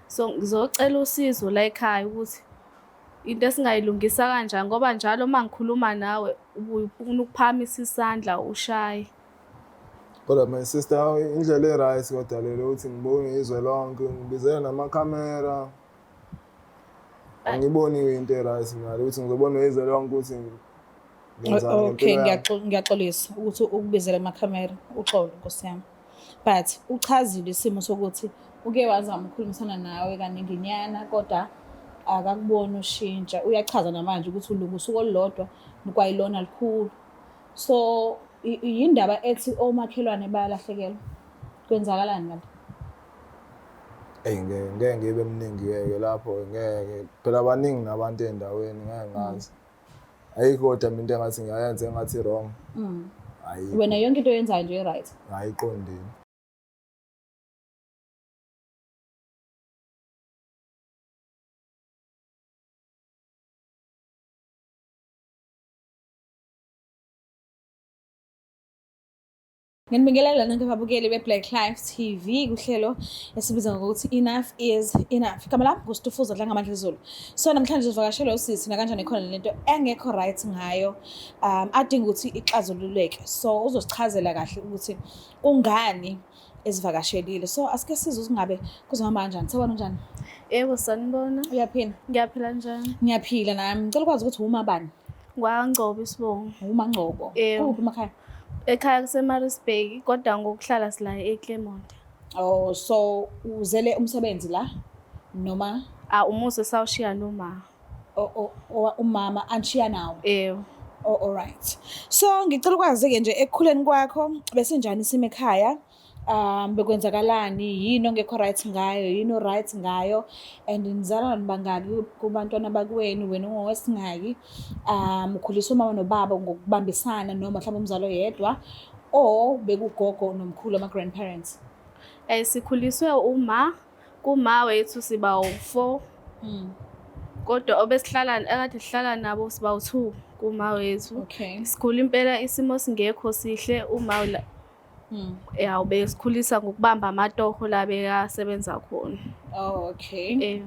So ngizocela usizo la ekhaya ukuthi into esingayilungisa kanjani ngoba njalo uma ngikhuluma nawe ubuye ufuna ukuphakamisa isandla ushaye. Kodwa my sister indlela e-right kodwa lelo ukuthi ngibonge izwe lonke ngibizele namakhamera. Angiboni into e-right mina ukuthi ngizobona izwe lonke ukuthi ngenzani Okay, ngempilo yami. ngiyaxolisa ukuthi ukubizela amakhamera, uxolo Nkosi yami. But uchazile isimo sokuthi uke wazama ukukhulumisana nawe kaninginyana kodwa akakuboni ushintsha. Uyachaza namanje ukuthi ulunga usuku olulodwa kwayilona lukhulu. So yindaba ethi omakhelwane bayalahlekelwa. Kwenzakalani kanti? Eyi ngeke ngeke ngibe mningi-ke lapho ngeke phela baningi nabantu ey'ndaweni ngeke ngazi. Ayikho kodwa mina into engathi ngiyayenza engathi wrong. Ayikho. Wena yonke into oyenzayo nje right. Ayiqondile. Nginibingelela nonke ababukeli be-Black Life TV kuhlelo esibiza ngokuthi Enough is Enough. Igama lami nguStufuza Dlangamandla Zulu. So namhlanje sivakashelwe usisi nakanjani khona lento engekho right ngayo adinga ukuthi ixazululeke. So uzosichazela kahle ukuthi kungani ezivakashelile. So asike sizwe ukuthi ngabe kuzohamba kanjani. Sawubona unjani? Yebo, sanibona. Uyaphila? Ngiyaphila njani? Ngiyaphila nami. Ngicela ukwazi ukuthi uma bani? NgwakaNgcobo isibongo. UmaNgcobo. Yebo. Kuphi emakhaya? Ekhaya kuseMaritzburg kodwa ngokuhlala sila eClermont. Oh, so uzele umsebenzi la noma Ah, umuzi esawushiya noma. Umama anishiya nawo? Yebo. Oh, all right. So ngicela ukwazi-ke nje ekukhuleni kwakho besinjani isimo ekhaya? Bekwenzakalani? Yini ongekho right ngayo? Yini o-right ngayo? And nizalwa nibangaki kubantwana bakwenu? Wena ungowesingaki? Ukhuliswa umama nobaba ngokubambisana noma mhlawumbe umzali oyedwa or bekugogo nomkhulu ama-grandparents? Sikhuliswe uma kuma wethu siba u4. Kodwa obesihlala akade sihlala nabo siba u2 kuma wethu. Sikhula impela isimo singekho sihle uma la Ya ubesikhulisa ngokubamba amatoho la bekasebenza khona. Oh, okay.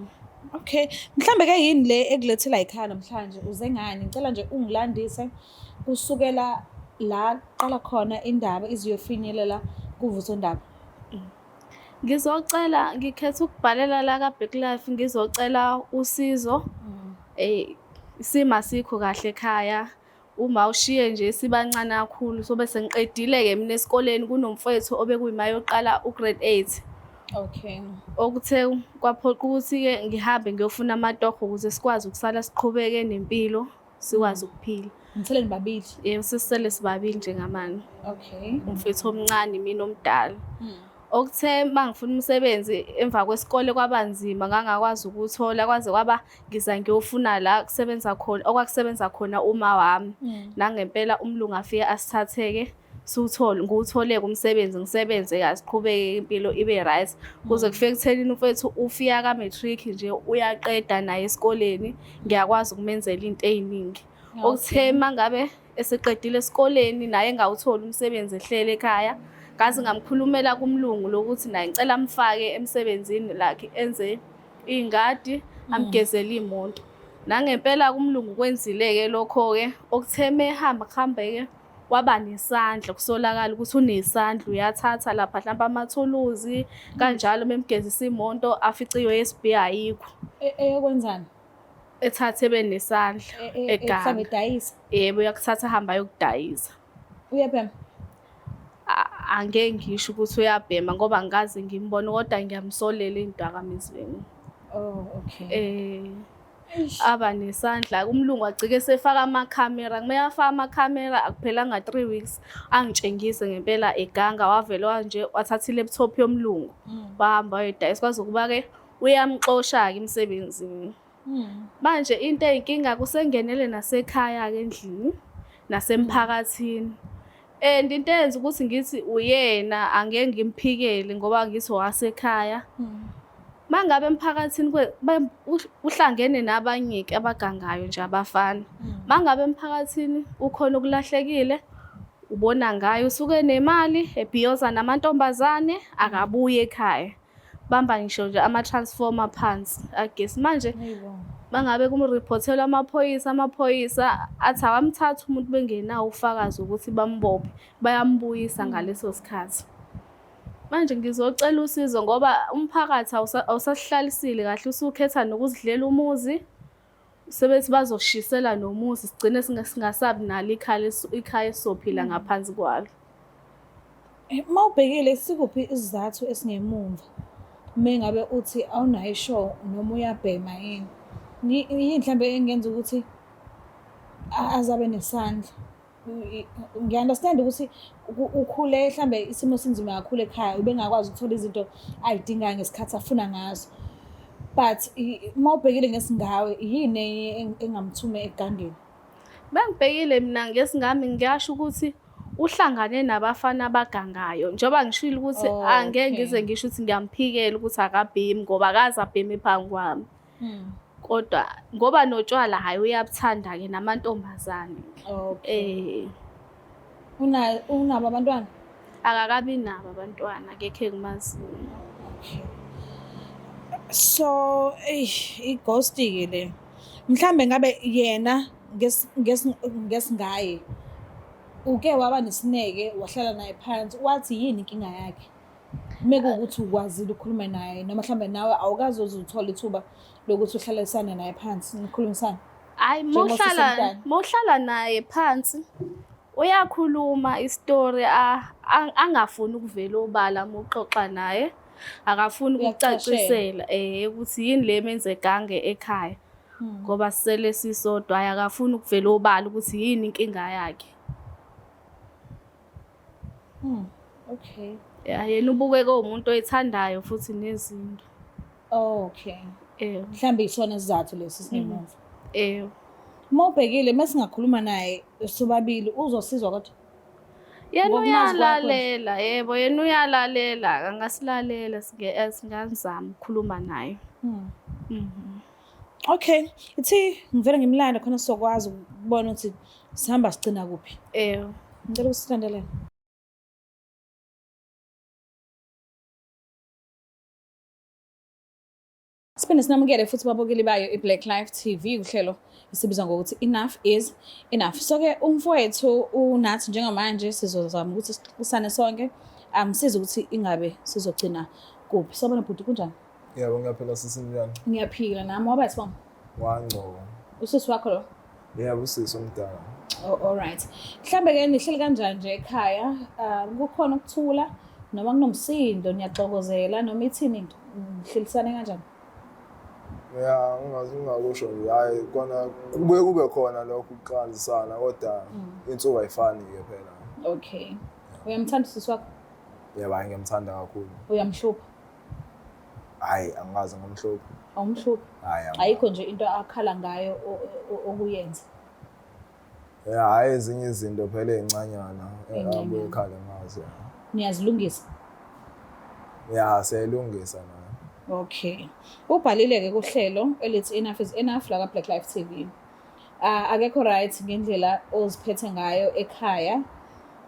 Okay. Mhlambe ke yini le ekulethela ekhaya namhlanje uze ngani? Ngicela nje ungilandise kusukela la qala khona indaba iziyofinyelela kuvuthondaba. Ngizocela ngikhetha ukubhalela la ka Black Life ngizocela usizo. Isimo asikho kahle ekhaya. Uma ushiye nje sibancane kakhulu sobe sengiqedile-ke mina esikoleni kunomfowethu obekuyima yoqala u-grade 8. Okay. Okuthe kwaphoqa ukuthi-ke ngihambe ngiyofuna amatoho ukuze sikwazi ukusala siqhubeke nempilo sikwazi ukuphila. Nisele nibabili? Yebo, sisele sibabili njengamanje. Okay. Umfowethu omncane mina omdala. Okuthe mangifuna umsebenzi emva kwesikole kwabanzima ngangakwazi ukuthola kwaze kwaba ngiza ngiyofuna la kusebenza khona okwakusebenza khona uma wami. Nangempela umlungu afike asithatheke siwuthole ngiwuthole umsebenzi ngisebenze kahle siqhubeke impilo ibe right kuze kufike kuthenini umfowethu ufika ka matric nje uyaqeda naye esikoleni ngiyakwazi ukumenzela into eziningi. Okuthe mangabe eseqedile esikoleni naye engawutholi umsebenzi ehlele ekhaya ngaze ngamkhulumela kumlungu lokuthi naye ngicela amfake emsebenzini lakhe enze ingadi amgezele imoto. Nangempela kumlungu kwenzile-ke lokho-ke okuthe mehamba kuhambe-ke waba nesandla kusolakala ukuthi unesandla uyathatha lapha hlampe amathuluzi kanjalo memgezisa imoto afice i-USB ayikho. Eyokwenzani? Ethathe benesandla eganga. Mhlawumbe edayisa. Yebo, uyakuthatha ahambe ayokudayisa. Uyabhema? Angeke ngisho ukuthi uyabhema ngoba angikaze ngimbone kodwa ngiyamsolela ey'dakamizweni. Oh, okay. Aba nesandla umlungu agcike sefaka amakhamera kumele afake amakhamera akuphelanga 3 weeks angitshengise ngempela eganga wavele wanje wathatha i-laptop yomlungu wahamba wayodayisa kwaze kuba-ke uyamxosha-ke emsebenzini. Manje into eyinkinga kusengenele nasekhaya-ke endlini nasemphakathini. And into eyenza ukuthi ngithi uyena angeke ngimphikele ngoba ngithi owasekhaya. Mangabe emphakathini uhlangene nabanye-ke abagangayo nje abafana. Mangabe emphakathini ukhona okulahlekile ubona ngayo usuke nemali ebhiyoza namantombazane akabuye ekhaya. Bamba ngisho nje ama-transformer phansi agesi. Manje mangabe kumriphothelwa amaphoyisa, amaphoyisa athi awamthathi umuntu bengenawo ufakazi ukuthi bambophe, bayambuyisa ngaleso sikhathi. Manje ngizocela usizo ngoba umphakathi awusasihlalisile kahle, usukhetha nokuzidlela umuzi. Sebethi bazoshisela nomuzi sigcine singasabi nalo ikhaya ikhaya esizophila ngaphansi kwalo. Uma ubhekile sikuphi isizathu esingemumva mengabe uthi awunayo ishow noma uyabhema yini? Yini mhlambe engenza ukuthi azabe nesandla? Ngiya-understand ukuthi ukhule mhlambe isimo sinzima kakhulu ekhaya, ubengakwazi ukuthola izinto ay'dingayo ngesikhathi afuna ngaso. But uma ubhekile ngesingawe yini enye engamthuma ekugangeni? Bengibhekile mina ngesingami ngiyasho ukuthi uhlangane nabafana abagangayo njengoba ngishilo ukuthi angeke ngize ngisho ukuthi ngiyamphikela ukuthi akabhemi ngoba akaze abheme phambi kwami. Kodwa ngoba notshwala hhayi uyabuthanda-ke namantombazane. Okay. Unabo abantwana? Akakabi nabo abantwana, akekho engimaziyo. Okay. So, eyi i-ghost-ke le. Mhlambe ngabe yena ngesingaye uke waba nesineke wahlala naye phansi wathi yini inkinga yakhe? Mekuwukuthi ukwazile ukukhuluma naye noma mhlambe nawe awukaze uze uthole ithuba lokuthi uhlalisane naye phansi nikhulumisane. Hhayi mawuhlala naye phansi uyakhuluma isitori angafuni ukuvela obala uma uxoxa naye. Akafuni ukukucacisela ukuthi yini le emenza egange ekhaya. Ngoba sisele sisodwa, hhayi akafuni ukuvela obala ukuthi yini inkinga yakhe. Okay. Ya yena ubukeka ewumuntu oyithandayo futhi nezinto. Okay. Ewe. Mhlambe isona isizathu lesi singemuva. Ewe. Uma ubhekile mesingakhuluma naye sobabili uzosizwa kodwa. Yena Ngokumazi kwakho nje. uyalalela, yebo yena uyalalela, angasilalela singazama ukukhuluma naye. Okay, ithi ngivele ngimlande khona sizokwazi ukubona ukuthi sihamba sigcina kuphi. Ewe. Ngicela ukusilandelela. Siphinde sinamukele futhi babukeli bayo i-Black Life TV uhlelo esibizwa ngokuthi Enough is Enough. So-ke umfowethu unathi njengamanje sizozama ukuthi sixoxisane sonke amsize ukuthi ingabe sizogcina kuphi. Sawubona bhuti, kunjani? Yebo, ngiyaphila sisi, njani? Ngiyaphila nami. Waba isibongo? Wangcobo. Usisi wakho lo? Yebo, usisi omdala. Oh, all right. Mhlambe ke nihleli kanjani nje ekhaya? Kukhona ukuthula noma kunomsindo, niyaxokozela noma ithini into? Nihlelisane kanjani? Ya, ungakusho nje hayi kona kubuye kube khona lokho ukuxazisana kodwa insuku ayifani ke phela. Okay. Uyamthanda usisi wakho? Yebo, hayi ngiyamthanda kakhulu. Uyamhlupha? Hayi, angikaze ngimhluphe. Awumhluphi? Hayi. Ayikho nje into akhala ngayo okuyenza. Ya, hayi ezinye izinto phela ey'ncanyana Ey'ncanyana. abuye ekhale ngazo. Niyazilungisa? Ya, siyayilungisa nayo. Okay. Ubhalile-ke kuhlelo elithi Enough is Enough la ka-Black Life TV. Akekho right ngendlela oziphethe ngayo ekhaya.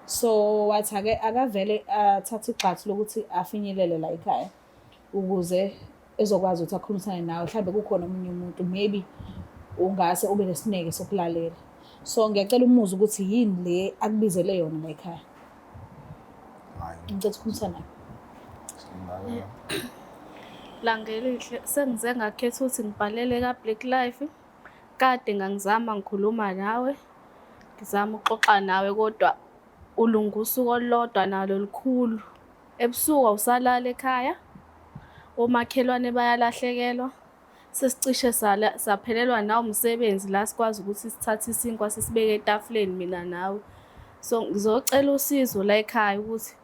So wathi ake akavele athathe igxathu lokuthi afinyelele la ekhaya ukuze ezokwazi ukuthi akhulumisane nawe. Mhlawumbe kukhona omunye umuntu maybe ungase ube nesineke sokulalela. So ngiyacela umuze ukuthi yini le akubizele yona la ekhaya. Hayi. Ngicela ukukhulumisana naye. Ngalalela. Langelihle, sengize ngakhetha ukuthi ngibhalele ka-Black Life. Kade ngangizama ngikhuluma nawe, ngizama ukuxoxa nawe kodwa ulunga usuku olulodwa nalo lukhulu. Ebusuku awusalali ekhaya, omakhelwane bayalahlekelwa. Sesicishe saphelelwa nawumsebenzi la sikwazi ukuthi sithathe isinkwa sisibeke etafuleni mina nawe. So ngizocela usizo la ekhaya ukuthi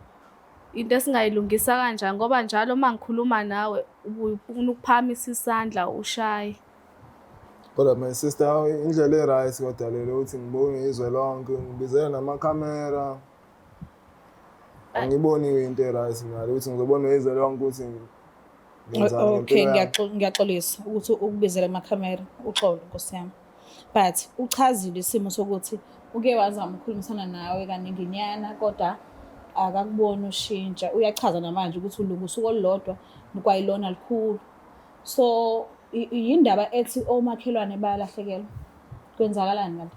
into esingayilungisa kanjani ngoba njalo uma ngikhuluma nawe ubuye ufuna ukuphakamisa isandla ushaye. Kodwa my sister, indlela e-right kodwa lelo ukuthi ngibonge izwe lonke, ngibizele namakhamera. Angiboni into e-right nalo ukuthi ngizobona izwe lonke ukuthi ngenzani Okay, ngempilo yami. ngiyaxolisa ukuthi ukubizele amakhamera, uxolo Nkosi yami. But uchazile isimo sokuthi uke wazama ukukhulumisana nawe kaninginyana kodwa Akakuboni ushintsha, uyachaza namanje ukuthi ulunga usuku olulodwa kwayilona lukhulu. So yindaba ethi omakhelwane bayalahlekelwa. Kwenzakalani kanti?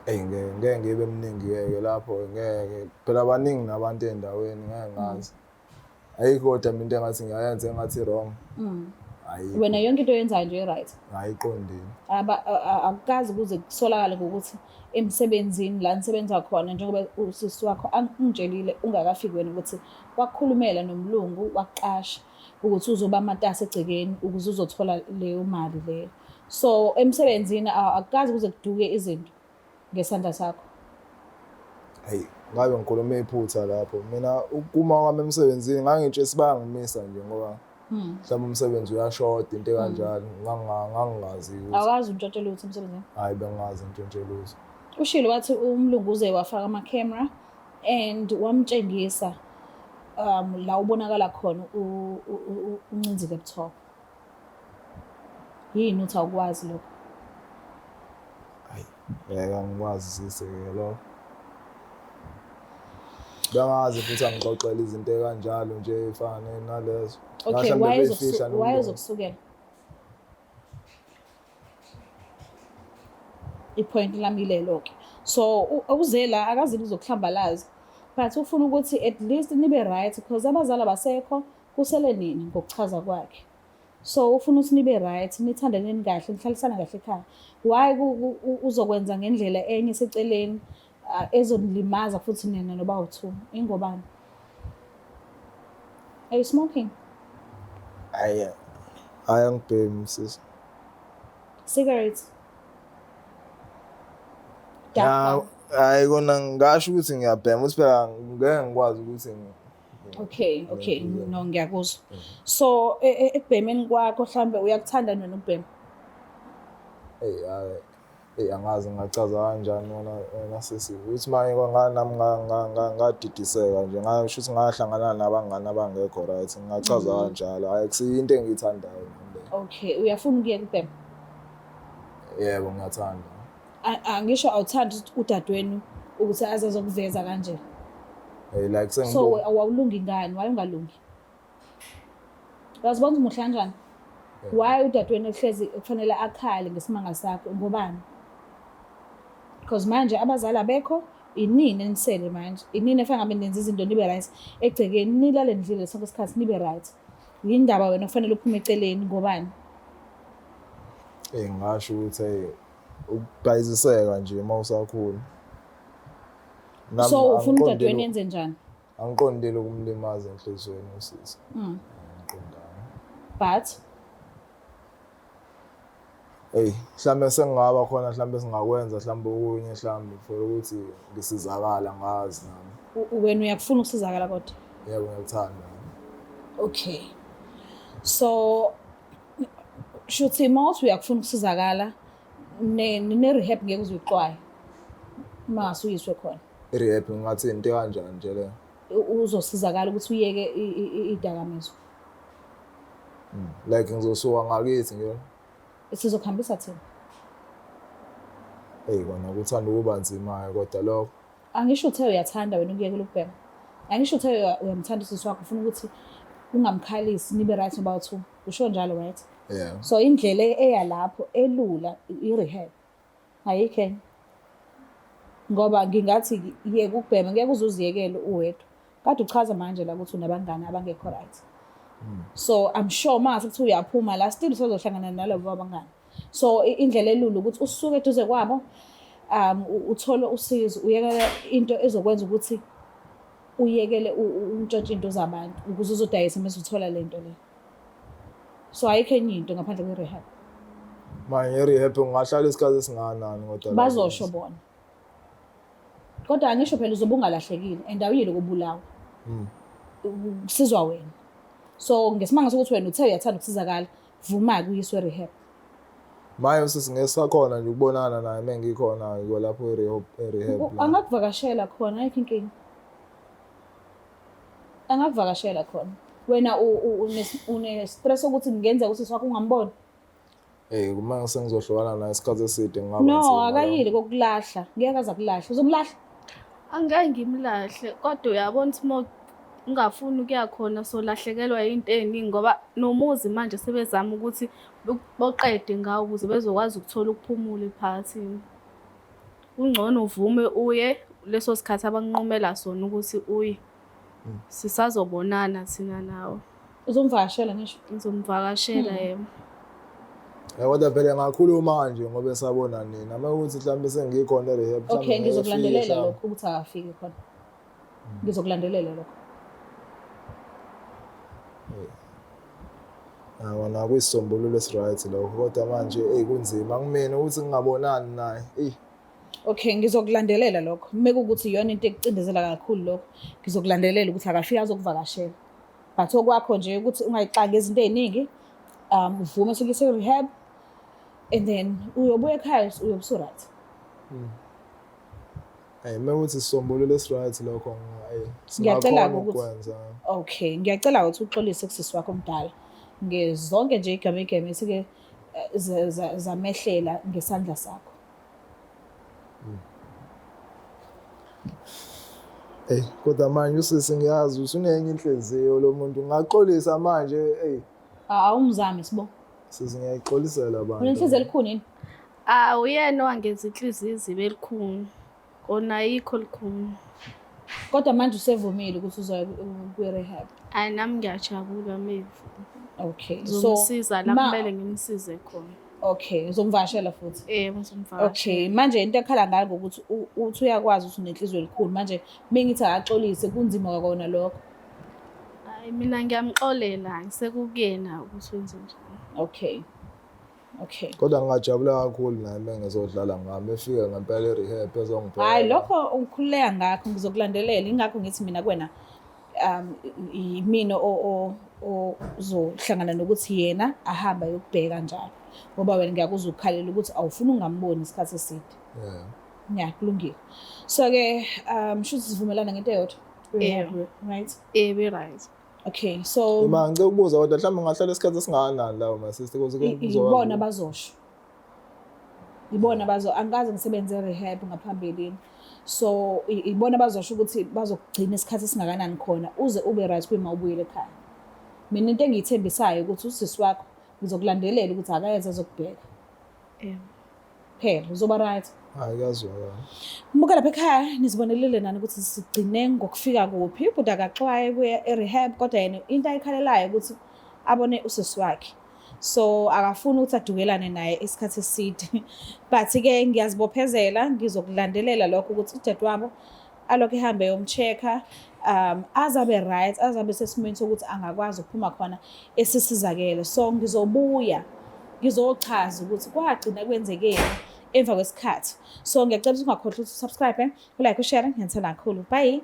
Eyi ngeke ngeke ngibe mningi-ke lapho ngeke phela baningi nabantu ey'ndaweni ngeke ngazi. Ayikho kodwa mina into engathi ngiyayenza engathi wrong. Ayikho. Wena yonke into oyenzayo nje i-right. Ayiqondile. Akukaze kuze kusolakale ngokuthi emsebenzini la nisebenza khona njengoba usisi wakho angitshelile ungakafiki wena ukuthi wakukhulumela nomlungu wakuqasha ukuthi uzoba matasa egcekeni ukuze uzothola leyo mali leyo. So emsebenzini akukaze kuze kuduke izinto ngesandla sakho. Hayi, ngabe ngikhuluma iphutha lapho. Mina ukuma kwami emsebenzini ngangitshe bayangimisa nje ngoba mhlawumbe umsebenzi uyashoda into ekanjalo. Ngangingazi ukuthi Awukazi untshontshe lutho emsebenzini. Hayi, bengingazi ngintshontshe lutho. Ushilo wathi umlungu uze wafaka ama-camera and wamtshengisa la ubonakala khona uncinza i-laptop. Yini uthi awukwazi lokho? Hayi, ngeke angikwazi sisi-ke lokho. Bengazi futhi angixoxela izinto ey'kanjalo nje ey'fana nalezo. Okay, Mhlawumbe beyifihla nomlungu. Wayezokusukela. I-point lami lelo-ke. So uze la akazile uzokuhlambalaza. But ufuna ukuthi at least nibe right because abazali abasekho, kusele nini ngokuchaza kwakhe. So ufuna ukuthi nibe right, nithandaneni kahle, nihlalisane kahle ekhaya. Why uzokwenza ngendlela enye eseceleni ezonilimaza futhi nina noba u-two? Ingobani? Are you smoking? Hayi, hayi, angibhemi sisi. Cigarettes? Ya, hayi kona ngingasho ukuthi ngiyabhema ukuthi phela ngeke ngikwazi ukuthi Okay, no, ngiyakuzwa. So ekubhemeni kwakho mhlambe uyakuthanda nona ukubhema? Hey, hayi, hey, angazi ngingachaza kanjani wena sisi ukuthi manje nami ngadidiseka nje, ngasho ukuthi ngahlangana nabangani abangekho right, ngingachaza kanjalo. Hayi, kusiyo into engiyithandayo nami le. Okay, uyafuna ukuyeka ukubhema? Yebo, ngiyathanda. Angisho awuthandi udadewenu ukuthi aze azokuveza kanje. Hey, like So sengibona. Awulungi ngani? Why ungalungi? Uyazibona ukuthi muhle kanjani? Why udadewenu ehlezi kufanele akhale ngesimanga sakho ngobani? Because manje abazali abekho, inini enisele manje? Inini efana ngabe nenza izinto nibe right egcekeni, nilale nidlile sonke isikhathi nibe right. Yindaba wena kufanele uphume eceleni ngobani? Eh, ngingasho ukuthi hey, ukubhayiziseka nje uma usakhula. Nami So ufuna udadewenu enze njani? Angiqondile ukumlimaza enhliziyweni usisi. Angiqondanga. But Hey, mhlambe sengingaba khona, mhlambe singakwenza mhlambe okunye mhlambe for ukuthi ngisizakala ngazi nami. Wena uyakufuna ukusizakala kodwa? Yebo, ngiyakuthanda. Okay. So shuthi mawuthi uyakufuna ukusizakala ne rehab ngeke uze uyixwaye. Uma ngase uyiswe khona. I-rehab ngingathi into kanjani nje le? Uzosizakala ukuthi uyeke idakamizwa. Like ngizosuka ngakithi nje. Sizokuhambisa thina. Hey, kona kuthanda ukuba nzima kodwa lokho. Angisho uthe uyathanda wena ukuyekela ukubhema. Angisho uthe uyamthanda usisi wakho, ufuna ukuthi ungamkhalisi nibe right noba two. Usho njalo, right? Yeah. So indlela eya lapho elula i-rehab. Ayikho enye. Ngoba ngingathi yeka ukubhema ngeke uze uziyekele uwedwa. Kade uchaza manje la ukuthi unabangani abangekho right. So I'm sure mase kuthiwa uyaphuma la still usazohlangana nalabo abangani. So indlela elula ukuthi usuke eduze kwabo, uthole usizo, uyekele into ezokwenza ukuthi uyekele untshontshe into zabantu ukuze uzodayisa mase uthola lento le. So ayikho enye into ngaphandle kwe-rehab. Manje i-rehab ungahlala isikhathi esingakanani kodwa? Bazosho bona. Kodwa angisho phela uzobe ungalahlekile and awuyile kubulawa. Kusizwa wena. So ngesimanga sokuthi wena uthe uyathanda ukusizakala, vuma-ke uyiswe rehab. Manje usisi ngesakhona nje ukubonana naye mengikhona lapho e-rehab. Angakuvakashela khona, ayikho inkinga. Angakuvakashela khona. Wena une-stress sokuthi kungenzeka usisi wakho ungamboni? Eh, uma sengizohlukana naye isikhathi eside ngingaba No, nzima akayile lokho. kokulahla. Ngeke aze akulahla. Uzomlahla? Angeke ngimlahle kodwa uyabona ukuthi uma ungafuni ukuya khona solahlekelwa yinto ey'ningi ngoba nomuzi manje sebezama ukuthi boqede ngawo ukuze bezokwazi ukuthola ukuphumula emphakathini. Kungcono uvume uye leso sikhathi abakunqumela sona ukuthi uye. Sisazobonana thina nawe. Uzomvakashela ngisho? Ngizomvakashela yebo. Eh, kodwa phela ngakhuluma kanje ngoba esabona nina. Uma kuwukuthi mhlawumbe sengikhona e-rehab mhlawumbe Okay, ngeke ngizokulandelela efike mhlawumbe. lokho ukuthi akafiki khona. Ngizokulandelela lokho. Yabona kuyisisombululo esi-right lokho kodwa manje eyi kunzima kumina ukuthi ngingabonani naye. Eyi Okay, ngizokulandelela lokho. Uma kuwukuthi iyona into ekucindezela kakhulu lokho, ngizokulandelela ukuthi akafike azokuvakashela. But okwakho nje ukuthi ungayixaki izinto ey'ningi, uvume sukuyise rehab and then uyobuya ekhaya uyobe usu-right. Eh uma kuthi isisombululo esi-right lokho eh Ngiyacela-ke singakhona ukuthi ukukwenza. Okay, ngiyacela ukuthi uxolise kusisi wakho omdala ngezonke nje igamegame esike zamehlela ngesandla sakho. Ey kodwa manje usisi ngiyazi usunenye inhliziyo lo muntu ngaxolisa manje ey Awumzami Sibo. Sisi ngiyayixolisela abantu. Unenhliziyo elikhuni yini? Ah uyena owangenza inhliziyo izibe elikhuni. Kona ayikho likhuni. Kodwa manje usevumile ukuthi uzoya kwi-rehab. Ayi nami ngiyajabula mevu. Okay. So Ngizomsiza la kumele ngimsize khona. Okay, uzomvakashela futhi. Yebo ngizomvakashela. Okay, manje into ekhala ngayo ukuthi uthi uyakwazi ukuthi unenhliziyo elikhulu. Manje mengithi akaxolise kunzima kwakona lokho. Hayi mina ngiyamxolela ngisekukuyena ukuthi wenze njani. Okay. Okay. Kodwa ngingajabula kakhulu naye uma ngizodlala ngami efike ngempela e-rehab ezongibheka. Hayi lokho ukhululeka ngakho ngizokulandelela ingakho ngithi mina kuwena yimina ozohlangana nokuthi yena ahambe ayokubheka njalo ngoba wena ngiyakuzwa ukukhalela ukuthi awufuni ungamboni isikhathi eside. Yeah. Yeah, kulungile. So ke shuthi sivumelana ngento eyodwa. Yeah. Right? Yebo right. Okay, so Ima ngicela ukubuza kodwa mhlawumbe ungahlala isikhathi esingakanani lawo my sister kuze ibona bazosho. Ibona bazo angikaze ngisebenze rehab ngaphambilini. So ibona bazosho ukuthi bazokugcina isikhathi esingakanani khona uze ube right kuyima ubuyele ekhaya. Mina into engiyithembisayo ukuthi usisi wakho ngizokulandelela ukuthi akayeza azokubheka. Yebo. Phela uzoba right. Hayi kuyazwakala. Mbuka lapha ekhaya nizibonelele nani ukuthi sigcine ngokufika kuphi. Ubhuti akaxwaye kuya e-rehab kodwa yena into ayikhalelayo ukuthi abone usisi wakhe. So akafuni ukuthi adukelane naye isikhathi eside. But ke ngiyazibophezela ngizokulandelela lokho ukuthi udadewabo alokhu ehambe eyomcheck-a azabe right azabe sesimweni sokuthi angakwazi ukuphuma khona esisizakele. So ngizobuya ngizochaza ukuthi kwagcina kwenzekeni emva kwesikhathi. So ngiyacela ukuthi ungakhohlwa ukuthi usubscribe, ulike, ushare. Ngiyanithanda kakhulu. Bye.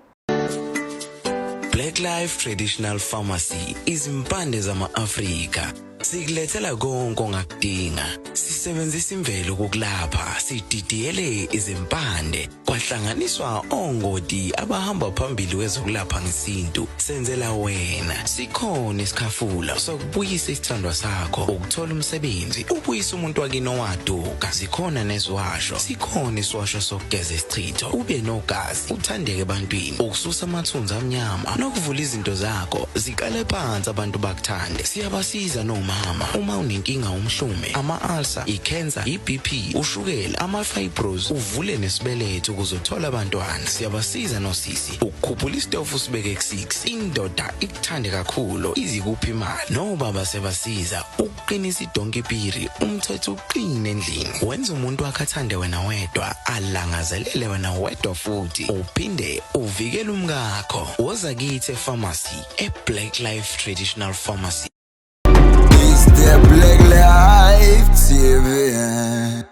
Black Life Traditional Pharmacy izimpande zama-Afrika sikulethela konke ongakudinga. Sisebenzisa imvelo ukukulapha, sididiyele izimpande kwahlanganiswa ongoti abahamba phambili kwezokulapha ngesintu. Senzela wena sikhona isikhafula sokubuyisa isithandwa sakho, ukuthola umsebenzi, ubuyisa umuntu wakini owaduka. Zikhona neziwasho, sikhona isiwasho sokugeza isichitho, ube nogazi, uthandeke ebantwini, ukususa amathunzi amnyama nokuvula izinto zakho ziqale phansi abantu bakuthande. Siyabasiza nomama uma unenkinga umhlume, ama-ulcer, i-cancer, i-BP, ushukela, ama-fibros, uvule nesibeletho ukuze uthole abantwana. Siyabasiza nosisi ukukhuphula isitofu usibeke ku-6, indoda ikuthande kakhulu izikuphi imali. Nobaba sebasiza ukuqinisa idonki piri, umthetho uqine endlini, wenza umuntu wakhe athande wena wedwa, alangazelele wena wedwa futhi uphinde uvikele umkakho. Woza kithi epharmacy e-Black Life Traditional Pharmacy. It's the Black Life TV.